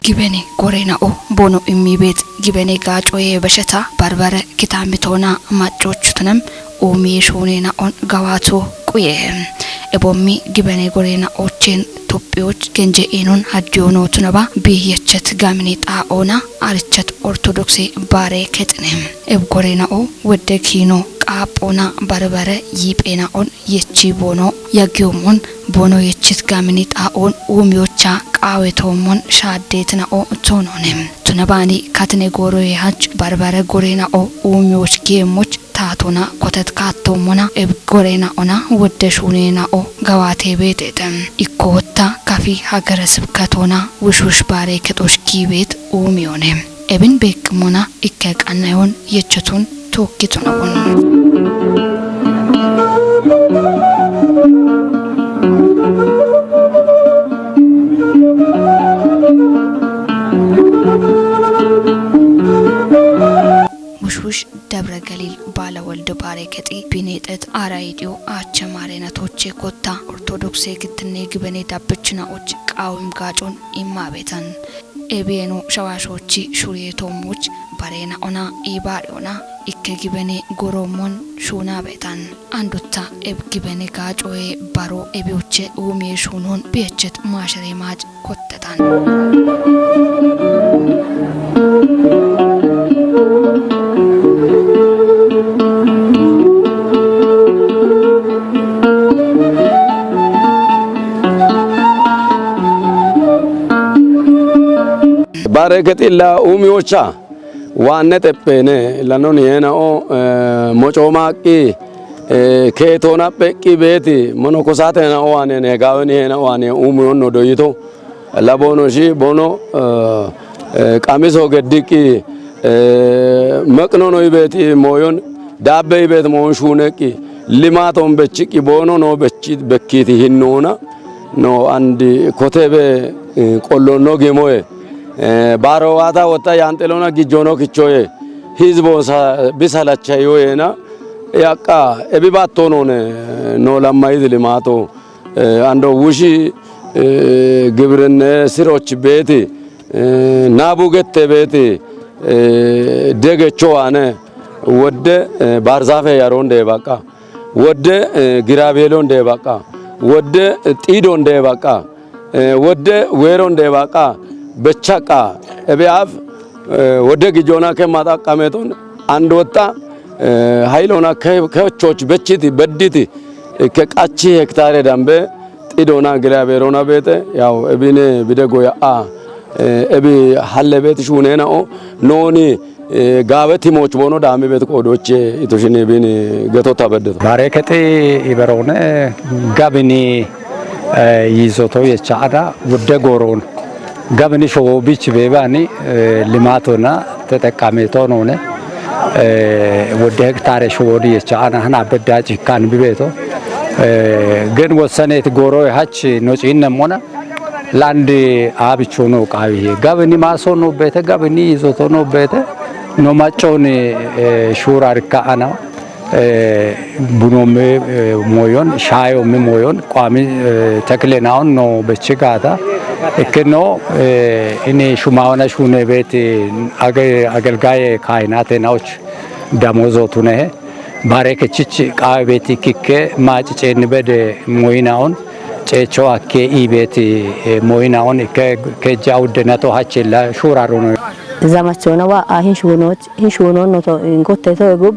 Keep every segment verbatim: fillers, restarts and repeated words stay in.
Gibeni goreena'o bono immi beet gibeni gaacoye besheta barbare kitaamitoona maccochu tunem uumi shuuneena'on gawaato quye. Ebommi gibeni goreena'ochen Tophiyoch genje inon haddiyono tunaba bi yechet gamini xaa'oona arichet Ortodoksi baare kexine. Eb goreena'o wedde kiino qaaphoona barbare yiipheena'on yechi boono yagiyommon boono yechit gamini xaa'oon uumiyocha qaawetoommon shaaddeetina'o toonoone. Tunabaani katine gooroye hach barbare goreena'o uumiyoch geemmoch taatona kotet kaattoommona eb goreena'ona wodde shuuneena'o gawaatee beeteete. Ikko wotta kafi hagara sibkatoona wushush baaree kexosh giibeet uumiyoone. Ebin beeqqimona ikke qannayoon yechotun tookkitona'on. Wushush Debra Galil Bala Wolde Bareketi Binetet Araydio Ache Marenatoche Kotta Ortodokse Gittine Gibene Dabbechina Och Qawim Gacon Immabetan. Ebienu Shawashochi Shuriye Tomuch Barena Ona Ibari Ona Ikke Gibene Goromon Shunabetan. Andutta Eb Gibene Gacoe Baro Ebioche Umie Shunon Biechet Mashere Maj Kottetan. Bare kexilla umiyocha waanne xepheene lanon yeena'o, eh, mocoomaaqqi, eh, keetoona pheqqi beeti monokosaateena'o waane ne gaawen yeena'o waane umiyonno doyito. Laboono shi boono, eh, eh, qamiso geddiqqi, eh, meqnono ibeeti mooyon, daabbe ibeeti mooyon shuuneqqi, limaaton bechiqqi boono noo bechi-, bekkiiti hinnoona, no andi kotebe, eh, qollonno gimoye, eh, baarowaata wotta yaanxeloona gijjoono kichoye, hizbo sa-, bisalachayoyeena, yaqqa, ebi baattoonone, no lammayizi limaato, eh, ando wushi, eh, gibrinne siroch beeti, eh, naabu gette beeti, eh, degecho waane wodde, eh, baarzaafe yaroon dee baqqa, wodde, eh, giraabeeloon dee baqqa, wodde, eh, xiidoon dee baqqa, eh, wodde weeroon dee baqqa, bechaqqa, ebe aaf, eh, wodde gijoona ke maxaqqameeton andotta, eh, hayloona ke-, kechoch bechiti bedditi, eh, ke qachi hektaare dambe, xidoona giraabeeroona beete, yaw, ebine bide goya'a, eh, ebi halle beet shuuneena'o, nooni, eh, gaawe timooch boono daami beet qoodoche itoshin ebin geto tabeddeto. Bare kexi iberoone gabini, eh, yizoto yechaada wudde gooroon. Gabini showo bich beebaani, eh, limaatona teteqqameeto noone, eh, wodde hektaare showo di yechaana hana bedda cikkan bibeeto. Eh, gen wossaneeti gooroye hach no ciinnemmona, landi aabichuno qaawihe. Gabini maaso no beete, gabini yizoto no beete, no macconi, eh, shuura rikka ana, eh, bunomme, eh, mooyon, shaayomme mooyon, qaami, eh, tekile naon no bechi gaata. Ikkino, eh, ini shumawana shune beeti age-, agelgaye kaayinaate naoch damozo tunehe. Bare kechich qaawe beeti kikke maaci ceenni bede mooyinaon, ceecho akke ii beeti, eh, mooyinaon ikke kejja uddenato hachilla shuura runo. Zamachona wa a hin shuunoch, hin shuunon no to, in kotte to egub,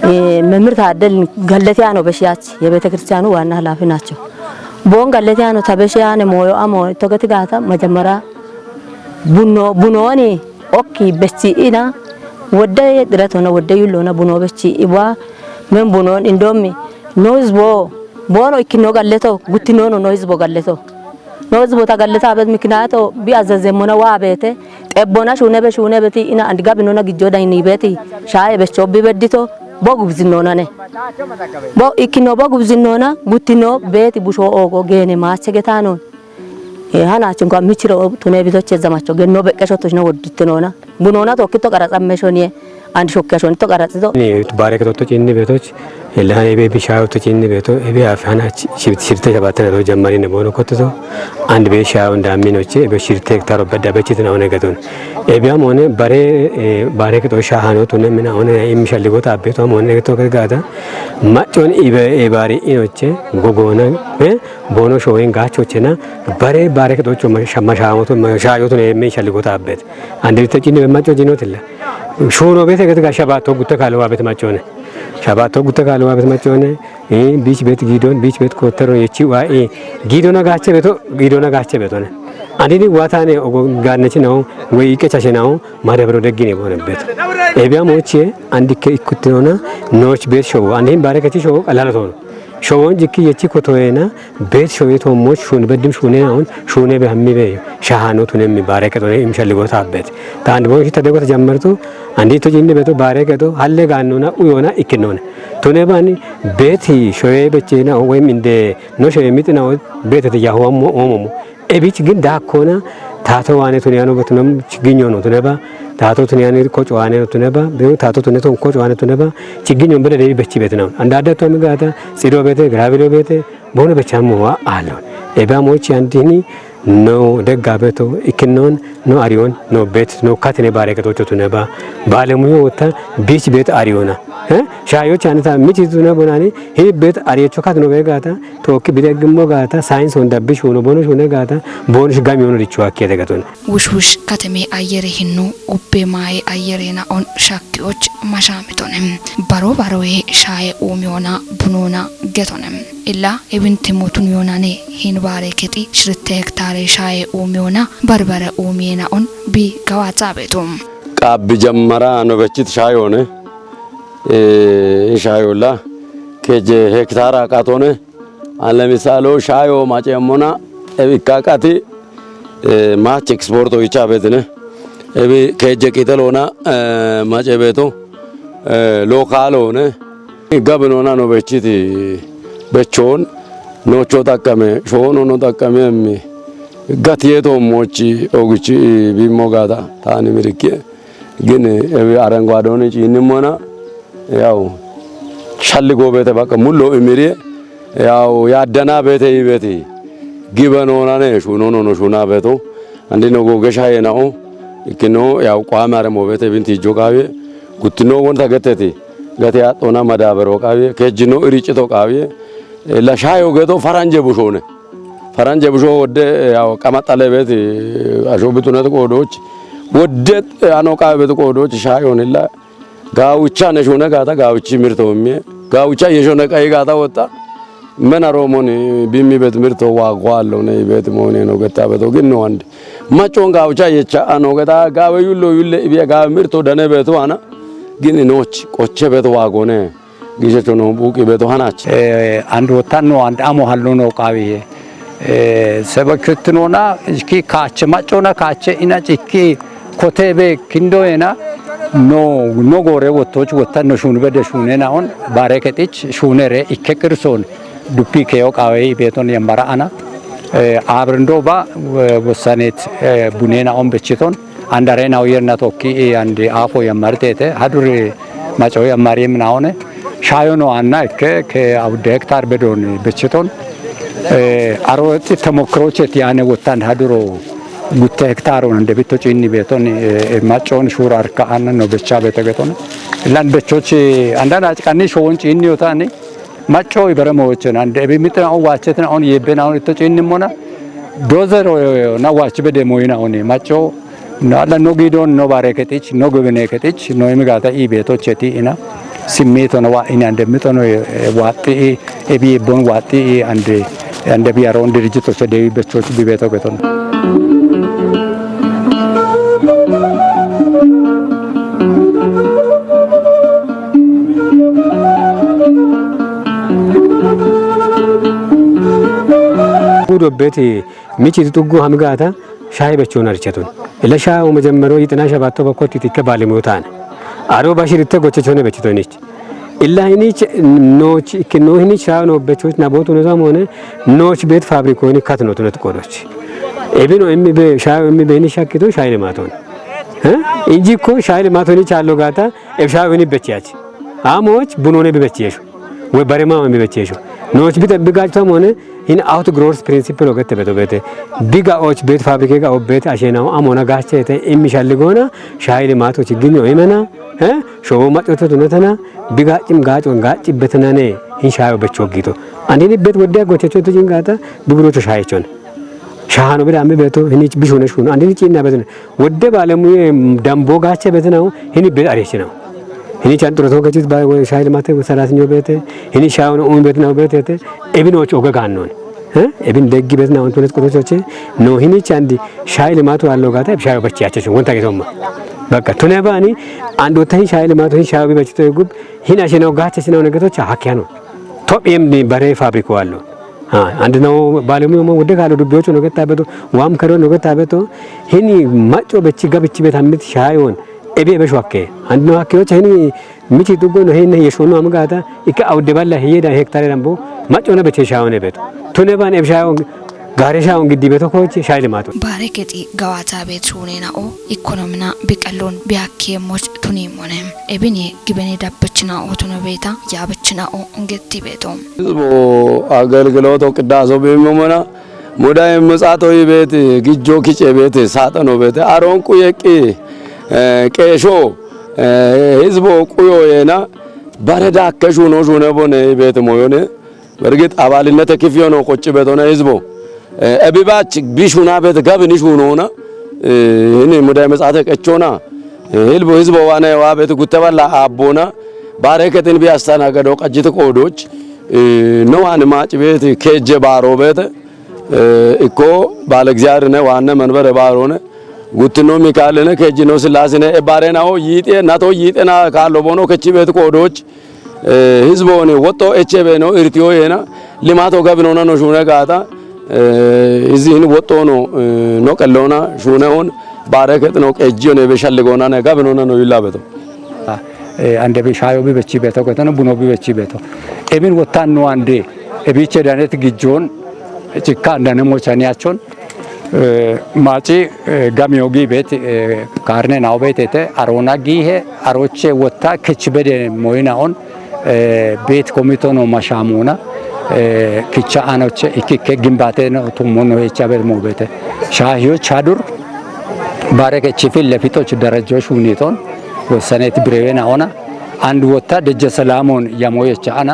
eh, መምህር ታደል ገለቲያ ነው በሽያች የቤተ ክርስቲያኑ ዋና ኃላፊ ናቸው። ቦን ገለቲያ ነው ተበሽያነ ሞዮ አሞ ቶገት ጋታ መጀመሪያ ቡኖ፣ ቡኖኒ ኦኪ በሲኢና ወደ ድረት ሆነ ወደ ዩል ሆነ ቡኖ በሲኢዋ ምን ቡኖን እንዶሚ ኖ ህዝቦ ቦኖ እኪ ኖ ገለቶ ጉቲ ኖ ኖ ኖ ህዝቦ ገለቶ ኖ ህዝቦ ተገለታ በት ምክንያቶ ቢአዘዘሞነ ዋ ቤተ ጤቦና ሹነ በ ሹነ በቲ ኢና አንድ ጋቢ ኖና ግጆ ዳይኒ ቤቲ ሻየ በቾ ቢበድቶ ቦ ጉብዝኖና ነ ቦ እኪ ኖ ቦ ጉብዝኖና ጉቲ ኖ ቤቲ ቡሾ ኦጎ ጌኔ ማቸ ገታ ኖን። Eh, hanaachunka michiro tune bitoche zamacho genno beqqeshotochina wodditinoona. Bunoona tokkitto qaraxammeshoniye. አንድ ሾኪያ ሾን ተቀራጽ ይዞ እኔ ባረከት ወጥቶ ጭን ቤቶች ለሃኔ ቤቢ ሻይ ወጥቶ ጭን ቤቶ እቤ አፍ ሃና ሽርቴ ሸባተነ ዶ ጀመሪ ነው ቦኖ ኮትቶ አንድ ቤት ሻይ እንዳሚ ነው እቺ እቤ ሽርቴ ሄክታሮ በዳ በችት ነው ነገቱን። እቤም ሆነ በሬ ባረከት ወሻ ሃኖ ቱነ ምና ሆነ የሚሸልጎት አቤቷም ሆነ ነገቶ ከጋታ ማጮን ኢበ ኤባሪ ኢኖቼ ጎጎነ ቦኖ ሾይን ጋቾቼና በሬ ባረከት ወጥቶ መሻሞቱ ሻዮቱ ነው የሚሸልጎት አቤት አንድ ቤት ጭን በማጮ ጂኖት ይላል። ሹኖ ቤት ገት ጋር ሸባቶ ጉተ ካልዋ ቤት ማጮነ ሸባቶ ጉተ ካልዋ ቤት ማጮነ ቢች ቤት ጊዶን ቢች ቤት ኮተሮ የቺ ዋኤ ጊዶና ጋቸ ቤቶ ጊዶና ጋቸ ቤቶነ አንዲኒ ዋታኔ ኦጎ ጋነች ነው ወይ ቀቻሽ ነው ማደብሮ ደግኔ በሆነበት ኤቢያ ሞቼ አንድ ከ ኢኩትኖና ኖች ቤት ሾው አንዲን ባረከች ሾው ቀላል ሆኖ ሾውን ጅክ የቺ ኮቶዬና ቤት ሾዬ ቶሞች ሹን በድም ሹኔ አሁን ሹኔ በህሚ በ ሻሃኖ ቱኔ የሚባረከ ቶኔ የሚሸልጎት አበት ታንድ ቦን ሽታ ደጎ ተጀመርቱ አንዴ ቶጂ እንደ ቤቶ ባረከ ቶ ሀለ ጋኖና ኡዮና ኢክኖነ ቱኔ ባኒ ቤት ሾዬ በቼና ወይም እንደ ኖ ሾዬ ሚጥና ቤት ተያሁዋሞ ኦሞሞ ኤቢች ግን ዳኮና ታቶ ዋኔ ቱንያኖ በቱነም ችግኞ ነው ቱነባ ታቶ ቱንያኔ ኮጭ ዋኔ ነው ቱነባ ቤው ታቶ ቱነቶ ኮጭ ዋኔ ቱነባ ችግኞ በደ ደቢ በቺ ቤት ነው አንዳደቶ ምጋታ ጽዶ ቤቴ ግራቢሎ ቤቴ ቦነ በቻሞ ዋ አሎን ኤባሞች አንዲኒ ኖ ደጋ ቤቶ ኢክኖን ኖ አሪዮን ኖ ቤት ኖ ካትኔ ባረከቶቹ ቱነባ ባለሙዮ ወታ ቢች ቤት አሪዮና እ ሻዮች አንታ ምች ቱነ ቦናኔ ሂ ቤት አሪዮቹ ካት ኖ ቤጋታ ቶክ ቢደግሞ ጋታ ሳይንስ ወንዳ ቢሽ ሆኖ ቦኖሽ ሆነ ጋታ ቦኖሽ ጋሚ ሆኖ ዲቹ አኪ ተገቶን ውሽውሽ ከተሜ አየሬ ሂኑ ኡቤ ማዬ አየሬ ናኦን ሻኪዎች ማሻሚቶንም ባሮ ባሮዬ ሻዬ ኡሚዮና ቡኖና ገቶንም ኢላ ኤብንት ሞቱን ዮናኔ ሂንባሬ ኬጢ ሽርተ ሄክታሬ ሻዬ ኡሚዮና በርበረ ኡሚዬ ናኦን ቢ ገዋጻ ቤቱ። ቃቢ ጀመራ ኖበችት ሻዮነ ሻዮላ ኬጀ ሄክታራ ቃቶነ አለሚሳሎ ሻዮ ማጨሞና ኤቢካቃቲ ማች ኤክስፖርት ኦይቻ ቤትነ ኤቢ ኬጀ ቂጠሎና ማጨ ቤቶ ሎካሎነ ገብኖና ኖበችት በቾን ኖቾ ጠቀመ ሾኖ ኖ ጠቀመ ሚ ገት የቶሞች ኦግች ቢሞ ጋታ ታኒ ምልክየ ግን ኤቢ አረንጓዴ ሆነ ጭንም ሆና ያው ሸልጎ ቤተ በቃ ሙሎ እምሪ ያው ያደና ቤተ ይቤት ግበን ሆናነ ሹኖ ኖ ሹና ቤቶ አንዲ ነው ጎገሻ የናኦ እክኖ ያው ቋም አረሞ ቤተ ቢንት ይጆ ቃቤ ጉትኖ ወንታ ገተቲ ገተ ያጦና መዳበሮ ቃቤ ከጅኖ እሪጭቶ ቃቤ ለሻዮ ገቶ ፈራንጀ ቡሾነ ፈራንጀ ቡሾ ወደ ያው ቀማጣለ ቤት አሾ ብቱነት ቆዶች ወደ አኖ ቃቤ ቤት ቆዶች ሻዮን ላ ጋውቻ ነሾነ ጋታ ጋውቺ ምርቶ ሚ ጋውቻ የሾነ ቀይ ጋታ ወጣ መን አሮሞን ቢሚ ቤት ምርቶ ዋጓ አለው ነ ቤት መሆኔ ነው ገታ ቤቶ ግን ነው አንድ ማጮን ጋውቻ የቻ አኖ ገታ ጋበ ዩሎ ዩለ ኢቢያ ጋበ ምርቶ ደነ ቤቱ አና ግን ኖች ቆቼ ቤት ዋጎነ ጊሸቾ ነው ቡቂ ቤቱ አናች አንድ ወታን ነው አንድ አሞ ሀሎ ነው ቃብዬ ሰበክትኖና እኪ ካቸ ማጮና ካቸ ኢናጭ እኪ ኮቴቤ ኪንዶዬና ኖ ኖ ጎሬ ወቶች ወተን ኖ ሹን በደ ሹኔና ኦን ባሬ ከጢች ሹኔሬ ኢከ ቅርሶን ዱፒ ከዮ ቃዌ ቤቶን የመራአና አብርንዶ ባ ወሳኔት ቡኔና ኦን በችቶን አንዳሬና ውየርና ቶኪ አንድ አፎ የመርቴቴ ሀዱር ማጨው የማሪም ናሆነ ሻዮኖ አና እከ ከአውደ ሄክታር በዶን በችቶን አሮወጥ ተሞክሮች ያነ ወታን ሀድሮ ጉተ ሄክታሮን እንደ ቢቶ ጪኒ ቤቶን ማጮን ሹር አርካ አነ ነው በቻ ቤተገቶን ላን በቾች አንዳን አጭቃኒ ሾውን ጪኒ ወታኒ ማጮ ይበረመዎችን አንድ ቢሚጥን አሁን ዋቸትን አሁን የቤን አሁን እቶ ጪኒ ሞና ዶዘር ና ዋች በደሞይን አሁን ማጮ ኖ አላ ኖ ጊዶን ኖ ባሬ ከጢች ኖ ጉብኔ ከጢች ኖ የሚጋታ ኢ ቤቶች የቲ ኢና ስሜት ሆነ ዋ ኢና እንደምጠኖ ዋጢ ኤቢ ቦን ዋጢ አንድ እንደ ቢያሮን ድርጅቶች ደቢ በቾች ቢቤቶ ገቶን ጉዶቤት ሚቺ ጥጉ ሀምጋታ ሻይ በቾን አርቸቱን እለ ሻው መጀመሮ ይጥና ሸባቶ በኮት ይትከ ባለሙታን አሮ ባሽርተ ጎቸቾነ በችቶኒች እላ ሂኒች ኖች እክ ኖ ሂኒች ሻው ነው በቾች ናቦቱ ነዛም ሆነ ኖች ቤት ፋብሪኮኒ ካት ነው ትነት ቆዶች ኤቢኖ ኤምቤ ሻው ኤምቤ ሂኒች ሻኪቶ ሻይ ለማቶን እ? እንጂ እኮ ሻይ ልማት ሆኒ ቻለው ጋታ፣ እብ ሻይ ሆኒ በችያች። አሞች ቡኖኔ ቢበችየሹ። ወይ በሬማ ሆኒ ቢበችየሹ። ኖች ቢጠብቃቸው ሆነ፣ ይህን አውት ግሮርስ ፕሪንሲፕል ወገት ተበቶ ቤተ። ቢጋዎች ቤት ፋብሪኬ ጋር ቤት አሸናው አሞና ጋቸ የተ የሚሻል ጎና ሻይ ልማቶች ይግኙ ይመና፣ እ? ሾቦ ማጮቶት ሁነተና፣ ቢጋጭም ጋጭ ወን ጋጭ በተናነ፣ ይህን ሻዮ በች ወጊቶ። አንዲን ቤት ወደ ጎቸቸው ትጅን ጋታ፣ ቢብሎቹ ሻየቸውን። ሻሃኖ ብዳ አምቤቶ፣ ህኒች ቢሾነሽ ሁኑ። አንዲን ጭና ቤት ነው። ወደ ባለሙያ ደንቦ ጋቸ ቤት ነው፣ ህኒ ቤት አሬች ነው። ህኒ ቻን ጥሮቶ ከችት ባ-፣ ሻይ ልማት ሰራተኛ ቤት፣ ህኒ ሻውን ኡን ቤት ነው ቤት የተ፣ ኤቢኖች ኦገጋን ነው። እ? ኤቢን ደግ ቤት ነው፣ አንተ ሁለት ቁጥሮች ነው። ህኒ ቻንዲ ሻይ ልማቱ አለው ጋታ፣ ሻይ በች ያቸች፣ ወንታ ጌቶማ። በቃ፣ ቱነ ባኒ፣ አንድ ወታ ህን ሻይ ልማቱ፣ ህን ሻይ ቢበችቶ ይጉብ፣ ህን አሸናው ጋቸ ሲናው ነገቶች ሀኪያ ነው። ቶፕ ኤም ዲ በሬ ፋብሪኮ አለው። አ፣ አንድ ነው ባለሙያ ወደ ካለ ዱቢዎቹ ነው ገታበቶ፣ ዋም ከሮ ነው ገታበቶ፣ ሄኒ ማጮ በቺ ገብቺ ቤት አምት ሻዮን፣ ኤቤ በሽዋኬ፣ አንድ ነው ሀኪዎች ሄኒ ምቺ ዱጎ ነው ሄኒ የሾኑ አምጋታ፣ ኢከ አውደ ባላ ሄዳ ሄክታር ደንቦ፣ ማጮ ነው በቼ ሻዮን ቤት። ቱነ ባን ኤብ ሻዮን፣ ጋሬ ሻዮን ግዲ ቤቶ ኮች ሻይ ልማቱ። ባሬ ገጢ ገዋታ ቤት ሹኔናኦ፣ ኢኮኖሚና ቢቀሎን ቢያኬሞች ቱኒሞነ። ኤቢኔ ግበኔ ዳበችናኦ ቱኖ ቤታ፣ ያበችናኦ እንገቲ ቤቶ። ህዝቡ አገልግሎቶ ቅዳሶ ቢመሞና፣ ሙዳይ ምጻቶ ይቤት፣ ግጆ ኪጬ ቤት፣ ሳጠኖ ቤት፣ አሮንቁ የቂ፣ እ፣ ቄሾ፣ እ፣ ህዝቦ ቁዮ የና፣ በረዳ ከሹኖ ሹነ ቦነ ቤት ሞዮነ፣ በርግጥ አባልነት ክፍዮ ነው ቆጭ ቤት ሆነ ህዝቦ። እ፣ እብባች ቢሹና ቤት ገብን ሹኖና፣ እ፣ ይህን ሙዳይ መጻተ ቀቾና፣ እ፣ ህልቦ ህዝቦ ዋና የዋ ቤት ጉተባላ አቦና፣ ባሬ ከጥን ቢያስተናገደው ቀጅት ቆዶች፣ እ፣ ነዋን ማጭ ቤት ኬጀ ባሮ ቤት፣ እ፣ እኮ ባለ እግዚአብሔር ነ ዋነ መንበረ ባሮ ነ፣ ጉትኖ ሚካኤል ነ ኬጅ ነው ስላሴ ነ፣ ኤባሬ ናሆ ይጤ፣ ናቶ ይጤና ካሎ ቦኖ ከቺ ቤት ቆዶች፣ እ፣ ህዝቦን ወጦ ኤቼ ቤ ነው እርቲዮ የና፣ ልማቶ ገብኖና ነው ሹነ ጋታ፣ እ፣ እዚህን ወጦ ነው፣ እ፣ ነው ቀሎና ሹነውን ባረከት ነው ቀጂዮ ነው በሻልጎና ነው ገብኖና ነው ይላበቶ። እ፣ አንደ ቢሻዮ ቢበቺ ቤቶ ገተነ፣ ቡኖ ቢበቺ ቤቶ። ኤቢን ወታን ነው አንዴ፣ ኤቢቼ ዳነት ግጆን፣ ጭካ አንዳነ ሞቻኒያቾን፣ እ፣ ማጪ፣ እ፣ ጋሚዮጊ ቤት፣ እ፣ ካርኔ ናው ቤት የተ፣ አሮና ጊሄ፣ አሮቼ ወታ ክች በደ ሞይናኦን፣ እ፣ ቤት ኮሚቶ ነው ማሻሙና፣ እ፣ ክቻ አኖቼ፣ ኢኪኬ ግንባቴ ነው ቱሞ ነው የቻ ቤት ሞ ቤተ። ሻሂዮች አዱር፣ ባረከ ቺፊል ለፊቶች ደረጃዎች ሁኔታውን ወሰኔት ብሬዌና ሆና፣ አንድ ወታ ደጀ ሰላሞን ያሞየች አና፣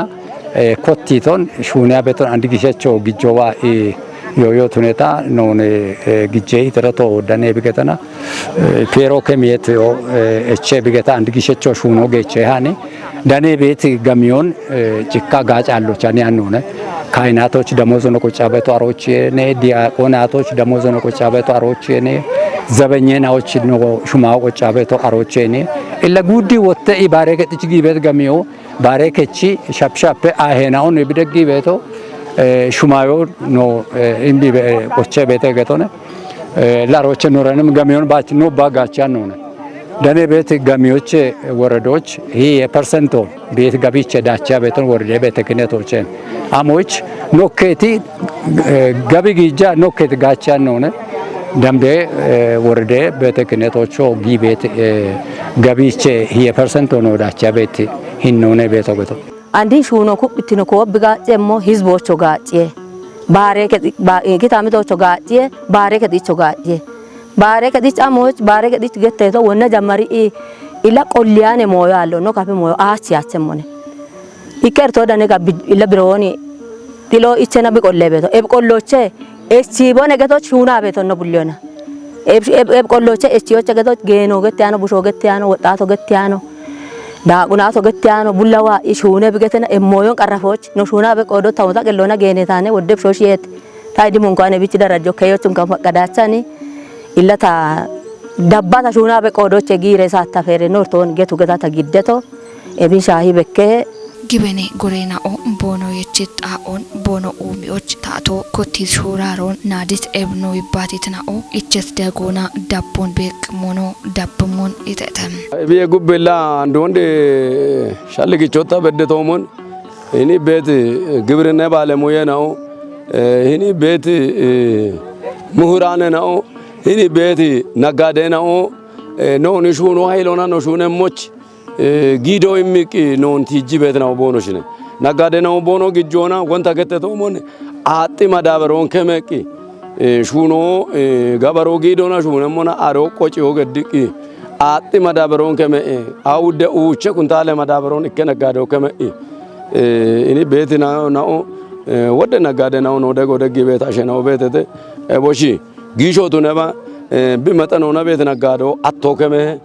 እ፣ ኮቲቶን ሹኒያ ቤቶን አንድ ጊሸቸው ግጆዋ፣ እ፣ ዮዮት ሁኔታ ነውን፣ እ፣ ግጄ ይትረቶ ደኔ ብገተና፣ እ፣ ፔሮ ከሚየት ዮ፣ እ፣ እቼ ብገታ አንድ ጊሸቸው ሹኖ ገቼ ሃኒ ደኔ ቤት ገሚዮን፣ እ፣ ጭካ ጋጭ አሎች አኒ ያኑነ ካይናቶች ደሞዝ ነው ቁጫ ቤቶ አሮቼ ኔ፣ ዲያቆናቶች ደሞዝ ነው ቁጫ ቤቶ አሮቼ ኔ፣ ዘበኘናዎች ነው ሹማው ቁጫ ቤቶ አሮቼ ኔ። እለ ጉዲ ወተ ኢባሬ ገጥች ጊቤት ገሚዮ ባሬ ከቺ ሸፕሸፕ አሄናውን ቢደጊ ቤቶ፣ እ፣ ሹማዮ ኖ፣ እ፣ እምቢ በ-፣ ቆቼ ቤተ ገቶነ፣ እ፣ ላሮቼ ኖረንም ገሚዮን ባች ኖ ባጋቻን ኖነ። ደኔ ቤት ገሚዮቼ ወረዶች ይህ የፐርሰንቶ ቤት ገቢቼ ዳቻ ቤቶን ወረዴ ቤተ ክህነቶቼን አሞች ኖኬቲ፣ እ፣ ገቢ ጊጃ ኖኬት ጋቻን ኖነ። ደምቤ፣ እ፣ ወረዴ ቤተ ክህነቶቾ ጊ ቤት፣ እ፣ ገቢቼ ይህ የፐርሰንቶ ኖ ዳቻ ቤት ሂኖነ ቤቶ ገቶ። አንዲን ሹኖ ኩብትኖ ኮ ብጋጨ እሞ ህዝቦቾ ጋጭ። ባሬ ከ-፣ ባ-፣ ኪታሚቶቾ ጋጭ፣ ባሬ ከዲቾ ጋጭ። ባሬ ከዲች አሞች፣ ባሬ ከዲች ገተቶ ወነ ጀመሪ ኢ-፣ ኢላ ቆሊያኔ ሞዮ አለው፣ ኖ ካፌ ሞዮ አች ያቸ ሞኔ። ኢቀርቶ ደኔ ጋር ቢ-፣ ኢላ ብሮኒ ጢሎ ኢቸና ቢቆሌ ቤቶ። ኤብ ቆሎቼ ኤቺ ቦነ ገቶች ሹና ቤቶ ነው ቡሊዮና። ኤብ፣ ኤብ፣ ኤብ ቆሎቼ ኤቺዎች ገቶች ጌኖ ገት ያኖ፣ ቡሾ ገት ያኖ፣ ወጣቶ ገት ያኖ፣ ዳቁናቶ ገት ያኖ፣ ቡላዋ ኢሹነ ብገተና ኤሞዮን ቀረፎች ነው ሹና በቆዶ ታውታ ቀሎና ጌኔታኔ ወደብ ሾሽ የት ታይዲሙ እንኳን ኤቢች ደረጆ ከዮች እንኳን ፈቀዳቻኒ ኢለታ ደባታ ሹና በቆዶቼ ጊሬ ሳታ ፌሬ ኖርቶን ገቱ ገታ ተጊደቶ ኤቢን ሻሂ በከ Gibene goreena'o boono yechi xaa'oon boono uumi'och ta'ato kottiis shuuraaroon naadis ebno yibbaatitina'o iches dagoona dabboon beeqmono dabbimoon itetem. Ebiye gubbella andoonde shalligichota beddetoomon hini beet gibrinna baalemuye na'o, hini beet muhuraane na'o, hini beet naggaade na'o, eh, nooni shuuno hayilona no shuunemmoch, eh, giido immiqqi noon tiijji beetinao boono shine. Naggaadeenao boono gijjoona wonta gette toomon aaxxi madaabaroon kemeqqi, eh, shuuno, eh, gabaroo giidona shuunemmona aroo qociyo geddiqqi aaxxi madaabaroon keme'e, awudde uuche kuntaale madaabaroon ikke naggaadoo keme'e. Eh, ini beeti na-, nao, eh, wodde naggaadeenao noo dego deggi beeta ashenao beetete, eh, boshi. Giisho tuneba, eh, bi mexenoona beeti naggaadoo attoo kemehe.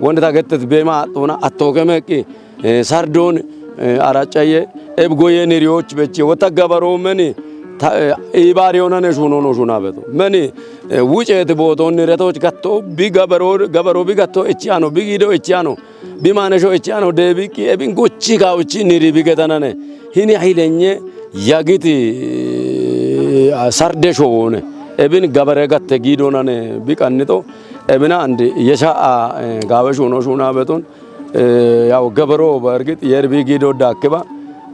Wonde ta gettet beema axxoona attoo kemeqqi, eh, sardoon, eh, aracaye, ebgoye niriyoch bechi, wota gabaroo meni, ta, eh, ibaariyoona ne shuuno no shuuna beto. Meni, eh, wuceeti bootoonni retoch gatto, bi gabaroo, gabaroo bi gatto echiyaano, bi giido echiyaano, bi maanesho echiyaano deebiqqi, ebin gochi kaawuchi niri bi getanane. Hini hayilenye yagiti, eh, sarde showoone. Ebin gabare gatte giidoonane bi qannito. Ebina andi yesha a, eh, gaawe shuuno shuuna beton. Eh, yaw gabaro bargit yerbi giido daakkiba.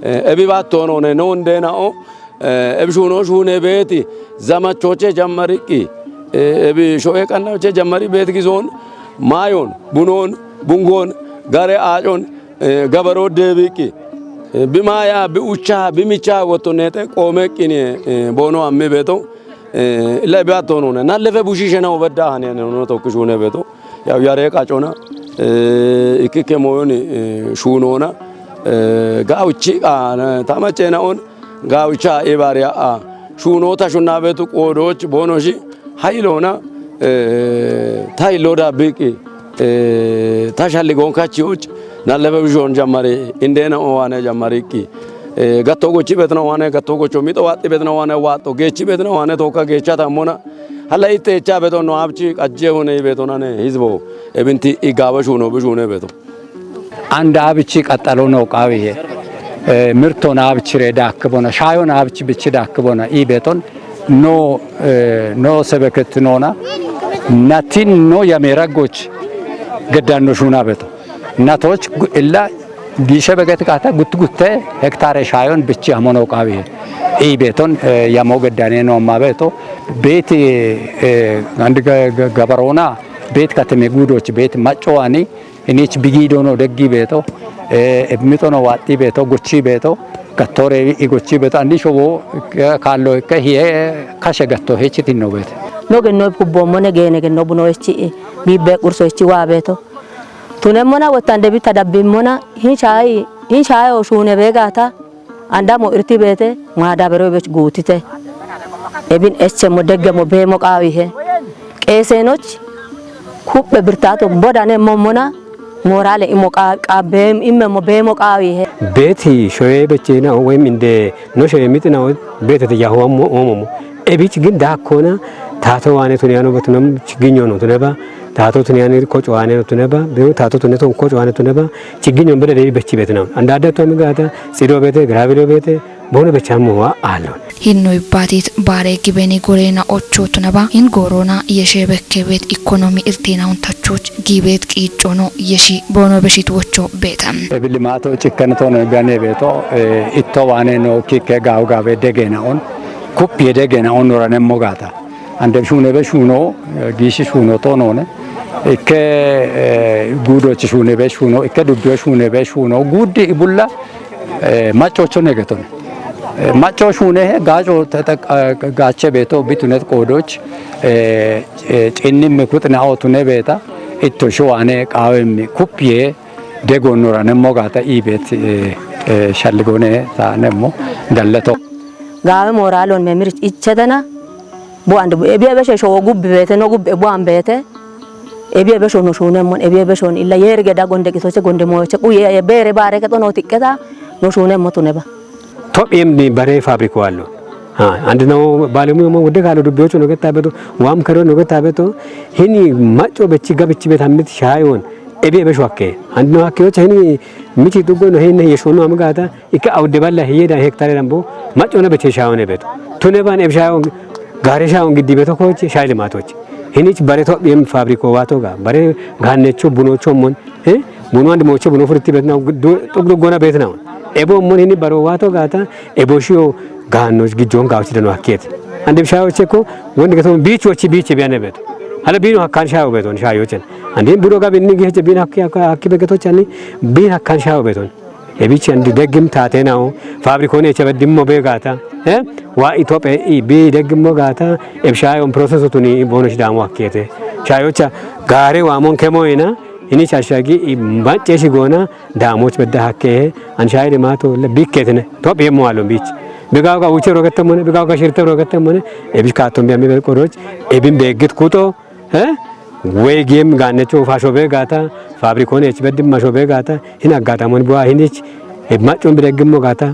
Eh, ebi baattoonone noon deenao. Eh, ebi shuuno shuune beeti zamachoche jammariqqi. Eh, ebi sho'e qannache jammari beeti gizoon maayoon, bunoon, bungoon, gare aacon, eh, gabaroo deebiqqi. Eh, bi maaya, bi ucha, bi micha wotto neete qoomeqqini, eh, boono ammi beeto. Eh, illa ebi attoonone. Nallefe bushiishenao bedda hane hane no tokki shuune beeto. Yaw yaree qacona, eh, ikkikke mooyoni, eh, shuunoona, eh, gaawuchi, ah, ta maceenaon, gaawucha ibaariya, ah, shuunoo ta shunnaabeetu qoodooch boonoshi, hayiloona, eh, ta hilloo daabbiiqqi, eh, ta shalligoon kachiyoch, nallefe bishoon jammari, indeenao waane jammariqqi, eh, gattoo gochi beetino waane, gattoo gocho mixo waaxxi beetino waane, waaxxo geechi beetino waane, tookka geecha tammona, Halla itte echa beto no abchi qajje hune beto nane hizbo ebinti igawa shuno bi shune beto. Anda abchi qaxalo no qawiye. Eh, mirto na abchi re dak bona, shayo na abchi bichi dak bona, i beton no, eh, no sebeket nona, natin no yamera goch geddan no shuna beto. Natoch gu-, illa Giishe beget qaata gutti gutte hektare shaayon bichi hamono qaawi. Ii beeton, eh, yamo geddane no amma beeto. Beeti, eh, andi ga-, ga-, gabaroona beet kateme guudoch beet macco ani inich bigiidono deggi beeto. Eh, ebmitono waxxi beeto, gochi beeto. Gattore i gochi beeto. Andi shobo, eh, kaallo ikke hiye kashe gatto hechitinno beete. No genno kubbommone geene genno buno hechi, bibbe qurso hechi waa beeto. Tunemmona wottande bitta dabbimmona, hin shaayi, hin shaayo shuune beegaata, andamo irti beete, maadabero bech guutite. Ebin echemmo deggemo beemo qaawihe. Qeeseenoch kuphe birtaato bodane mommona, moorale imo qaa-, qaa-, beem-, immemmo beemo qaawihe. Beeti shoye bechena woyim inde no shoye mitinawo beetete yahuwammo oomomo. Ebich gin daakkona taato waane tuniyano betunam chigginyo no tuneba, taato tuniyani koco waane no tuneba, beyo taato tune ton koco waane tuneba, chigginyo bede debi bechi betunam. Andada to amigata, tsido beete, gravilo beete, bono bechammo wa aallon. Hinno ibbaatit baare gibeni goreena ocho tuneba, in goorona yeshe bekke beet ikonomi irteena untachoch gibeet qiiccono yeshi boono beshit wocho beeta. Ebi limaato cikkani tono gane beeto, eh, itto waane no kikke gaaw gaawe degeena on, kuppiye degeena on noranemmo gaata. Ande shuune be shuuno, eh, giishi shuuno tonoone. Ikke, eh, guudochi shuune be shuuno, ikke dubbiyo shuune be shuuno, guuddi ibulla, eh, maccocho negetone. Eh, macco shuune he gaaco tete-, eh, gaache beeto bitunet qoodoch, eh, eh, cinni mikuxinaho tune beeta, itto shuwaane qaawemmi kuppiye degonnoranemmo gaata iibeet, eh, eh, shalligoone taanemmo gallato. Gaawe mooraalon memirich ichchetena, bu ande bu, ebiye beshe showo gubbi beete, no gubbe bu an beete, ebiye besho no shuunemmon, ebiye beshon illa yeerige da gonde qitoche gonde moyoche, quye beere baare kexo no tiqqeta, no shuunemmo tuneba. Tophiyem ni bare fabriko allo. Ha, andi no balemu mo wudde kaalo dubbiyocho no getta beto, wam kero no getta beto, hini macco bechi gabichi bet hamit shaayon, ebiye besho hakke. Andi no hakke yocha hini michi duggo no hini yeshono amgata, ikke awde balla hiye da hektare dambo, macco na beche shaayon e beto. Tune ban eb shaayon, gare shaayon giddi beto kochi, shaay limatoch. Hinich bare tophiyem fabriko wato ga, bare gannecho bunocho mon, eh? Bunu andi moche bunu furti betna, du-, tuk duk gona betna. Ebo mon hini baro wato gata, ebo shiyo gaanno gijjon gawchi dano hakket. Andi shayo cheko, wondi gato bichu ochi biche biyane bet. Hala binu hakkan shayo beton, shayo chen. Andin budo gabin ni geche bin hakki, hakki, hakki begetochani bin hakkan shawo beton. Ebichi andi deggim tate nawo, fabrikone echa beddimmo begata. Eh? Wa itope i bi deggimmo gata, eb shayon proseso tuni bono shi damu hakkete. Shayocha gare wa mon kemo ina, ini chashagi i macce shi gona, damoch bedda hakke, an shayi de mato le bikketene. Top yemmo alon bich. Bigaw ga uche rogetemone, bigaw ga shirte rogetemone, ebi katon bi ambe kodoch, ebin begit kuto, eh? Wey gem gannecho fasho begata, fabrikone ech beddim masho begata, hin agatamon bua hinich, eb maccon bi deggimmo gata,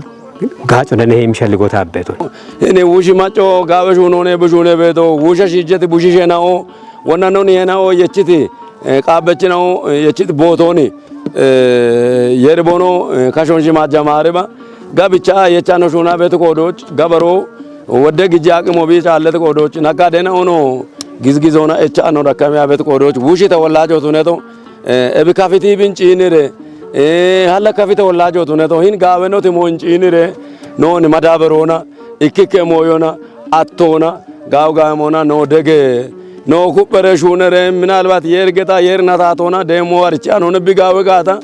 gaco dane him shalligota beton. Hini wushi macco gawe shunone bu shune beto, wusha shijjeti bushi shenao, wonna noni henao yechiti, eh, qabbechinao, eh, yechiti botoni, eh, yeri bono, eh, kashon shima jamare ba, gabicha yechano shuna betu kodoch, gabaro, wodde gijji aqimo bi caallet qoodooch, naggaadeen ono gizgizoona echa ano dakkame abet qoodooch, wushi ta wollaajootuneto, eh, ebi kafiti bin ciinire, eh, halla kafite wollaajootuneto, hin gaawenoti mo hin ciinire, nooni madaaberoona, ikkikke mooyona, attoona, gaaw gaamona, noo dege, noo kuphere shuunere, minalbat yeer geta, yeer nataatoona, deemmo warichi anone bi gaawe gaata,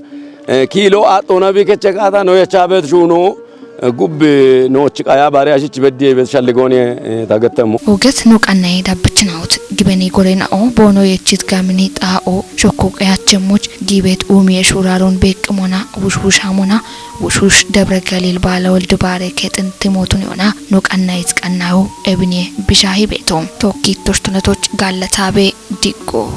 eh, kiilo axxoona bi keche gaata, noo yecha abet shuuno, eh, gubbi noochi qaya bare ashich beddi ebet shalligooni, eh, tagettemmo. Uget no qannaye dabbichinawut gibeni gorena'o boono yechit gamini xaa'o shokku qeyachemmoch giibet uumiye shuuraaron beeqqimona wushwushamona wushwush Debre Galiil baala woldi baare keexin timootun yoona no qannayit qannayo ebiniye bishaahi beeto. Tokki toshtunetoch gaallataabe diggo.